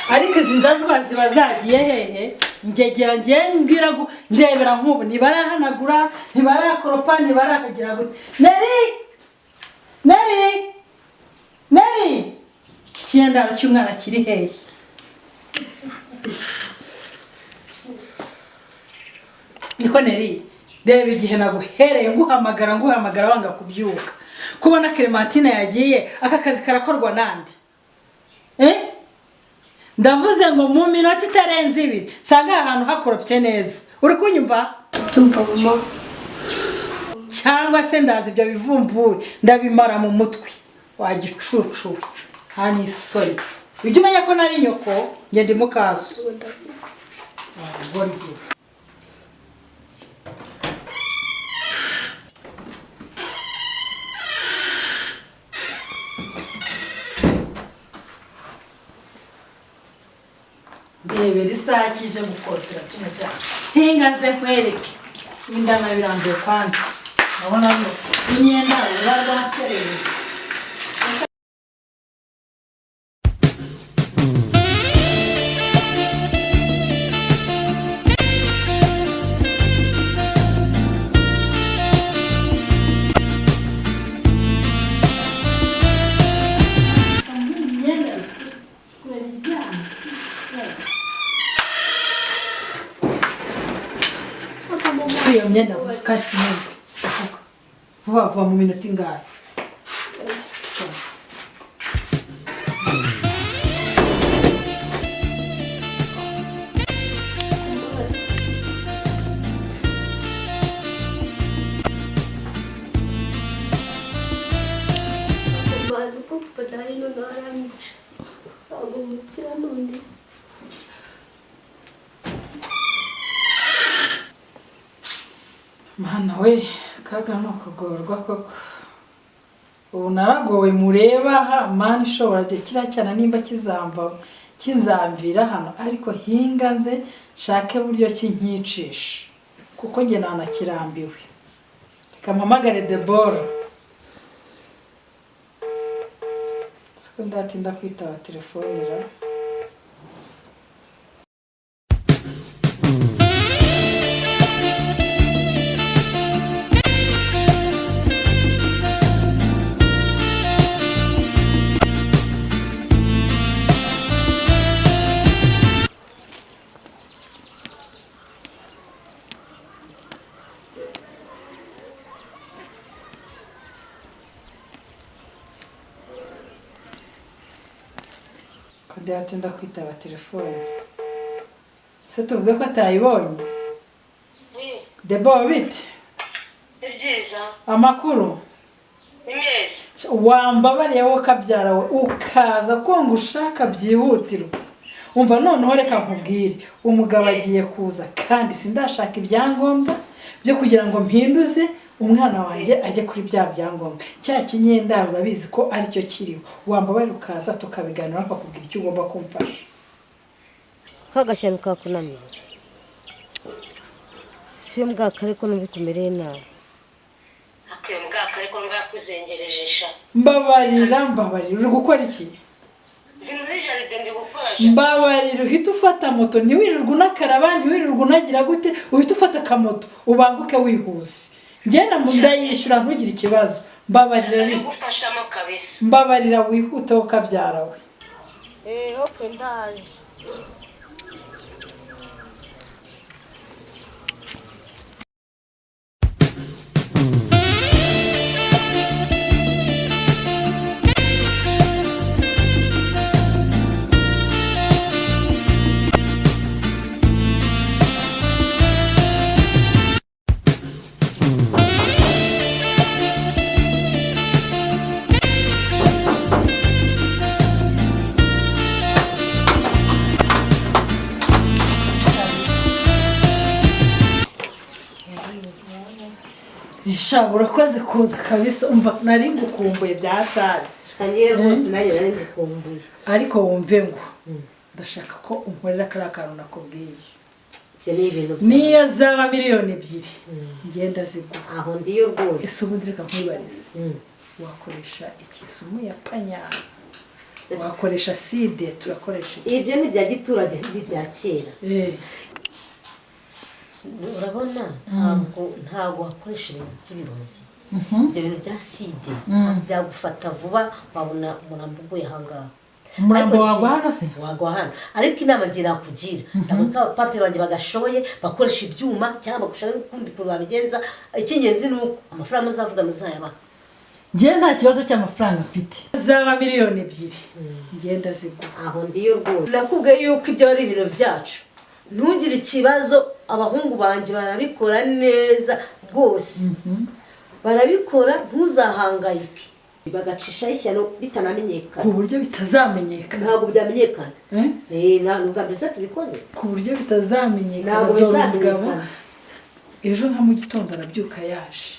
Ariko izi njajwa ziba zagiye hehe? Ngegera ngiye mbwira ndebera nk'ubu ntibarahanagura, ntibarakoropa, ntibarakagira gute. Neri, Neri, Neri, iki kinyendaro cy'umwana kiri hehe? Niko Neri, reba igihe naguhereye nguhamagara nguhamagara wanga kubyuka. Kubona Clementine yagiye, aka kazi karakorwa nande? Ndavuze ngo mu minota itarenze 2 nsanga aha hantu hakoropye neza. Uri kunyumva? Tumva mama. Cyangwa se ndaza ibyo bivumvuri ndabimara mu mutwe wa gicucu. Nta n'isoni. Ujye umenya ko nari nyoko, njye ndi mukaso. Ndebera isaha kije gukorotera kino cyane. Hinga nze nkwereke. Indana birambuye kwanza. Urabona ko imyenda ruba rwakereye. Iyo myenda kasi vuba vuba mu minota ingahe? Mama, ko papa adahari noneho aranyica. Ntabwo mukira none. Mana we, kaga ni ukugorwa koko. Ubu naragowe mureba aha, Mana ishobora kiriya cyana nimba kizamba kinzamvira hano, ariko hinga nze nshake buryo kinkicisha kuko njye nanakirambiwe. Reka mpamagare Debora. Siko ndatinda kwitaba telefone ra. Ndatinda kwitaba telefone. Se tuvuge ko atayibonye? Debo bite? Ni byiza. Amakuru? Ni meza. Wambabariye wowe kabyara we ukaza ko ngushaka byihutirwa. Umva noneho reka nkubwire, umugabo agiye kuza kandi sindashaka ibyangombwa byo kugira ngo mpinduze umwana wanjye ajye kuri bya byangombwa. Cya kinyendaro urabizi ko aricyo kiriho. Wambabariye ukaza tukabiganira bakakubwira icyo ugomba kumfasha. Kagashyano kakunaniye. Si mbwa kare ko nubikumereye nabi. Akwiye mbwa kare ko mbwakuzengerejesha. Mbabarira, mbabarira. Uri gukora iki? Mbabarira, uhita ufata moto, ntiwirirwe unakaraba, ntiwirirwe unagira gute, uhita ufata akamoto ubanguke wihuse. Ngenda ndayishyura ntugire ikibazo. Mbabarira ariko. Mbabarira wihute ukabyara we. Okay, ndaje. Sha urakoze kuza kabisa, umva nari ngukumbuye byatari. Ngiye rwose nanjye nari ngukumbuye. Ariko wumve ngo ndashaka ko unkorera kariya kantu nakubwiye. Ibyo ni ibintu byiza. Niyo zaba 2 miliyoni ngenda zigura. Aho ndiyo rwose. Ese ubundi reka nkwibarize. Wakoresha ikisumu ya panya Wakoresha acide, turakoresha iki? Ibyo ni ibya giturage, ni ibya kera. Urabona, ntabwo wakoresha ibintu by'ibirozi, ibyo bintu bya acide byagufata vuba, wabona umurambo uguye ahangaha. Umurambo Ariko wagwa hano se? Wagwa hano, ariko inama ngira nakugira, ntabwo abapape banjye bagashoboye bakoresha ibyuma cyangwa bakoresha n'ukundi kuntu babigenza. Icy'ingenzi ni uko amafaranga muzavuga muzayabaha. Njye nta kibazo cy'amafaranga mfite, zaba 2 miliyoni ngenda zigura. Aho ndiyo rwose, nakubwiye yuko ibyo ari ibintu byacu, ntugire ikibazo. Abahungu banjye barabikora neza rwose, barabikora, ntuzahangayike, bagacishaho ishyano bitanamenyekana. Ku buryo bitazamenyekana. Ntabwo byamenyekana. Eh? Ni ubwa mbere se tubikoze? Ku buryo bitazamenyekana. Ntabwo Dore umugabo bizamenyekana. Ejo nka mu gitondo arabyuka yaje,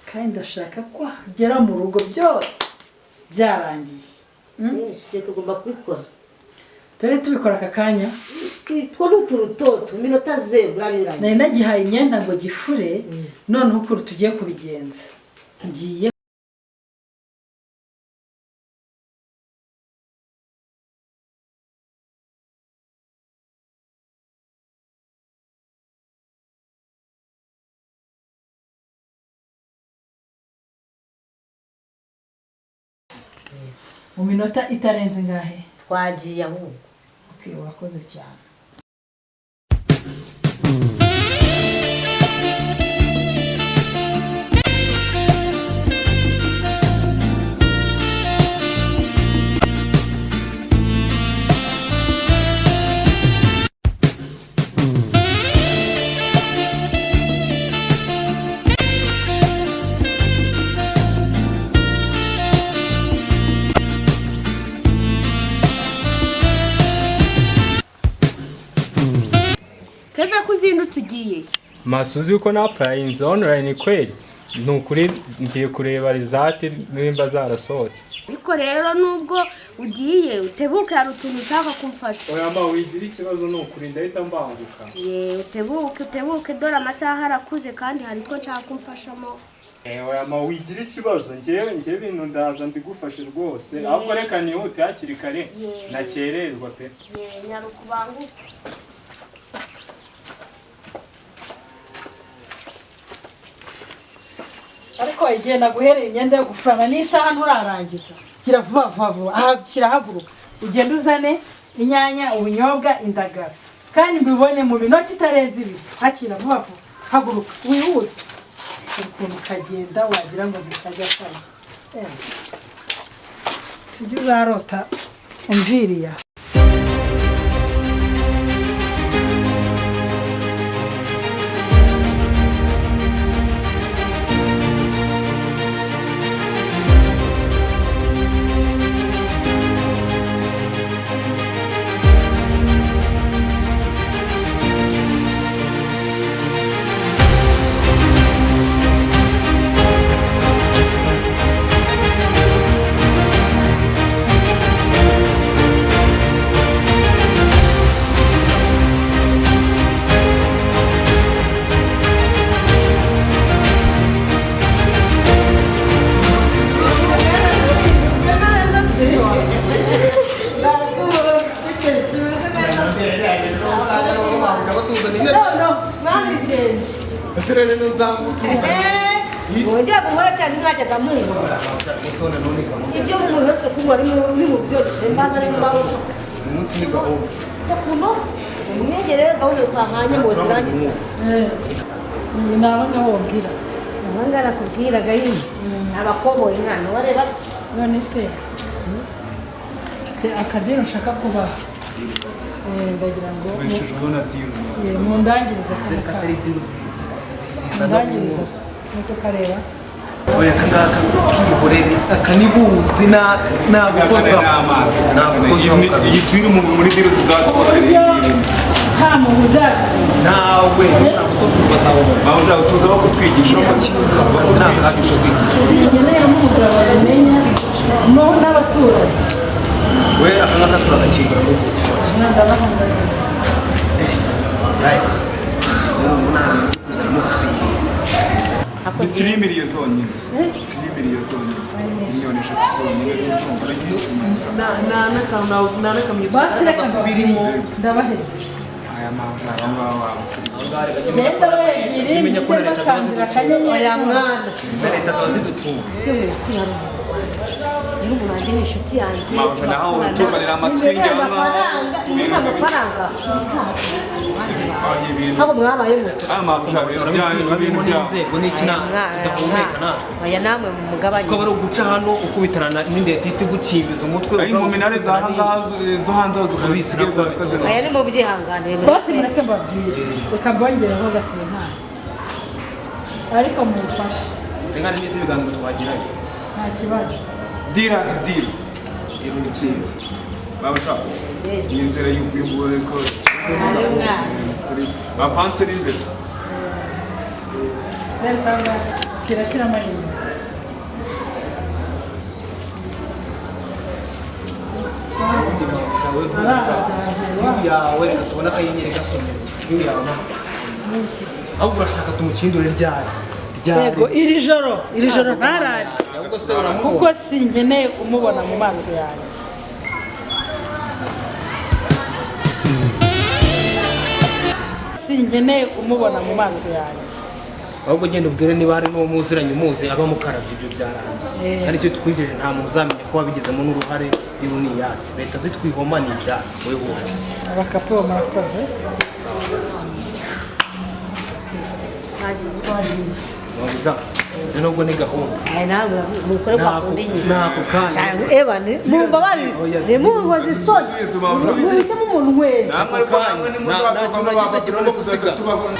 kandi ndashaka ko agera mu rugo byose byarangiye. Yes, ibyo tugomba kubikora. Turi tubikora aka kanya. Two ni utuntu toto, iminota zeru urabirangiye. Nari nagihaye imyenda ngo gifure. Noneho ukuntu tugiye kubigenza, ngiye mu minota itarenze ingahe? Twagiye ahubwo. Okay, urakoze cyane. Keve, ko uzindutse, ugiye? Maso, uzi ko na-applyinze online kweri? Ni ukuri ngiye kureba result nimba zarasohotse. Ariko rero nubwo ugiye, utebuke, hari utuntu ushaka kumfasha. Oya mba, wigira ikibazo, ni ukuri ndahita mbanguka. Ye, utebuke, utebuke, dore amasaha arakuze kandi hari utwo nshaka kumfashamo. Oya ma, wigira ikibazo, ngewe ibintu ndaza mbigufashe rwose. Ahubwo reka nihute hakiri kare, nakererwa pe. Ye, nyaruka ubanguke. Ariko igihe naguhereye imyenda yo gufurana n'isaha nturarangiza. Gira vuba vuba vuba aha, kirahaguruka ugenda uzane inyanya, ubunyobwa, indagara, kandi mbibone mu minota itarenze 2. Akira vuba vuba, haguruka wihute. Ukuntu kagenda wagira ngo ntikajya kajya. Sijya uzarota umviriya. Mwongera guhora cyane, mwajyaga munywa ibyo muherutse kunywa ni mu byoroshye mbaza ni mu maboko. Umunsi ni gahunda. Ukuntu umwegere rero, gahunda twahanye ngo zirangize. Ni aba ngaba wabwira? Aha ngaha nakubwiraga nyine abakoboyi, mwana wareba se. None se mfite akadeal nshaka kubaha. Ndagira ngo mundangirize kano Atari kantu. Deal zizana. Mundangirize niko kareba. Oya, aka ngaka kihorere, aka ni buzi nagukozaho, nagukozaho kabisa. Iyi deal muri deal Ku zizatwara. buryo nta muntu uzabimenya. Nawe ntabwo soko bazabona. Mama, tuza aho kutwigisha. Akazi ni akacu ko kwigisha. Singeneye n'umugabo abimenya n'abaturanyi. We, aka ngaka turagakingura muri icyo kibazo. Ndabahamagara. Rero ubu nta bintu byo kuzanamo gufiri. Ako Ariko Ni 3 miliyo zonyine, 3 miliyo zonyine, miliyoni 3 zonyine z'ushobora nyinshi. Nta n'akantu, nta n'akamenyetso Basi reka kagaragaza ko birimo. Ndabahebye. Aya mahoro aba ngaba. Ndabaha ebyiri. Umenya ko na leta ziba bakandira ziducunga. akanyenyeri. Oya mwana. Na leta ziba ziducunga. Ibyo muyakwiye, ari umuntu wanjye, yari umuntu wanjye, ni inshuti yanjye. Mabuja, nawe tuzanira amaswingi Imbere aha ngaha. amafaranga, Ibintu ni amafaranga Ah, ibintu ntabwo mwabaye muto. Aya mabuja, ibintu Urabizi ko byanyu, ibintu ibintu birimo byawe. n'inzego n'iki tudahumeka natwe. Oya, namwe mu mugabane. Twaba ari uguca hano ukubitana n'indege ihita igukimbiza umutwe. Ari mu minare za hangaha zo hanze aho zikaba Urabizi zisigaye nako zarakaze. Oya, ni mu byihanganire. Basi mureke mbabwire, reka mbongereho gasinkari, ariko mumfashe. Senkari n'izi ibiganiro twagiranye. Nta kibazo. Deal as deal. Mabuja, nizere yuko uyu nguyu ariko bavanse n'imbere. 0 kangahe kirashyiramo inyuma? Ubundi mabuja we, deal yawe reka tubone akanyenyeri gasomye. Deal yawe ntabwo, ahubwo urashaka tumukindure ryari ryari? Yego, iri joro, iri joro ntarare. Ahubwo se uramubona? Kuko sinkeneye kumubona mu maso yanjye. Sinkeneye kumubona mu maso yanjye. Ahubwo genda ubwire niba hari n'uwo muziranye umuzi aba mukarabye, ibyo byarangiye. Kandi icyo tukwijeje, nta muntu uzamenya ko wabigizemo n'uruhare. Deal ni iyacu, leta zitwihoma ni ibyacu, wowe wowe. Abakapo murakoze. Mabuja, nubwo ni gahunda. Aya, namwe mukore kwa Nako- kundi nyine. Nako kanya. Cyane, ebane mumbabarire, Oya. nimunkoze isoni, muhitemo umuntu wese. Namwe ariko namwe Nta kintu na gito kirimo gusiga. Tubabona.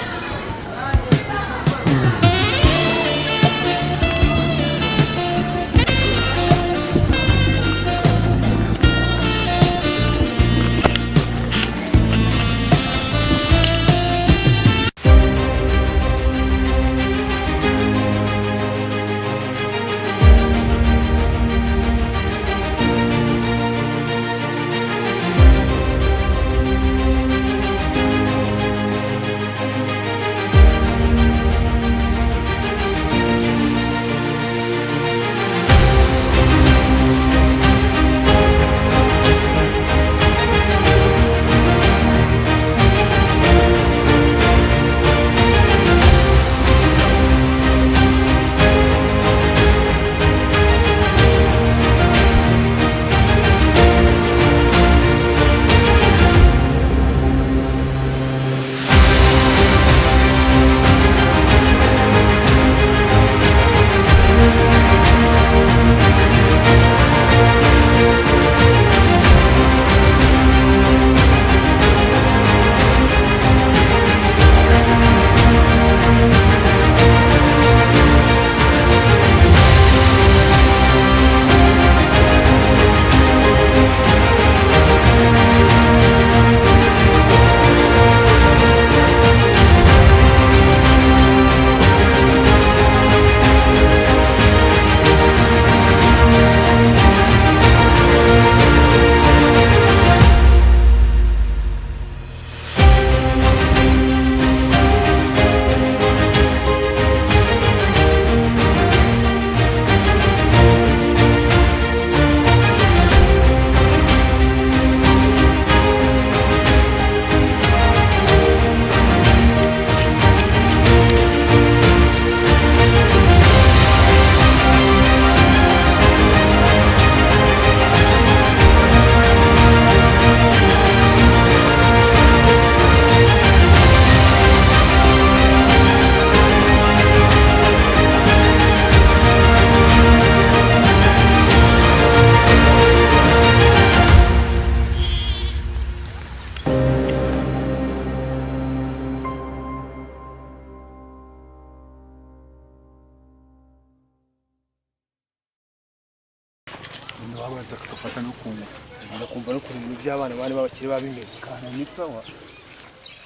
Wabanza akagafata no ku ngufu. Ndakumva no ku bintu by'abana bari b'abakire baba bimeze. Ni sawa.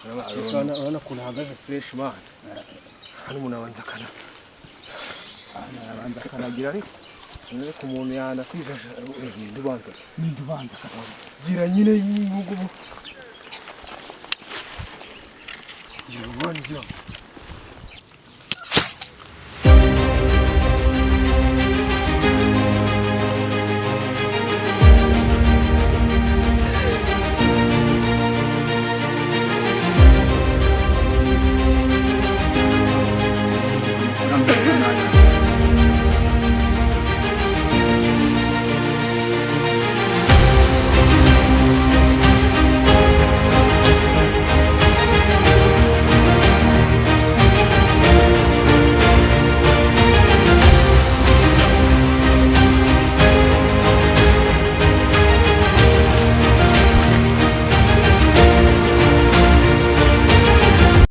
Urabona ukuntu ahagaze fresh man. Hano umuntu abanza akana Arabanza akanagira ariko. Ariko umuntu yanakwigasha, ninde ubanza? Ninde ubanza akabona? Gira nyine y'ubu. Gira umwana, gira.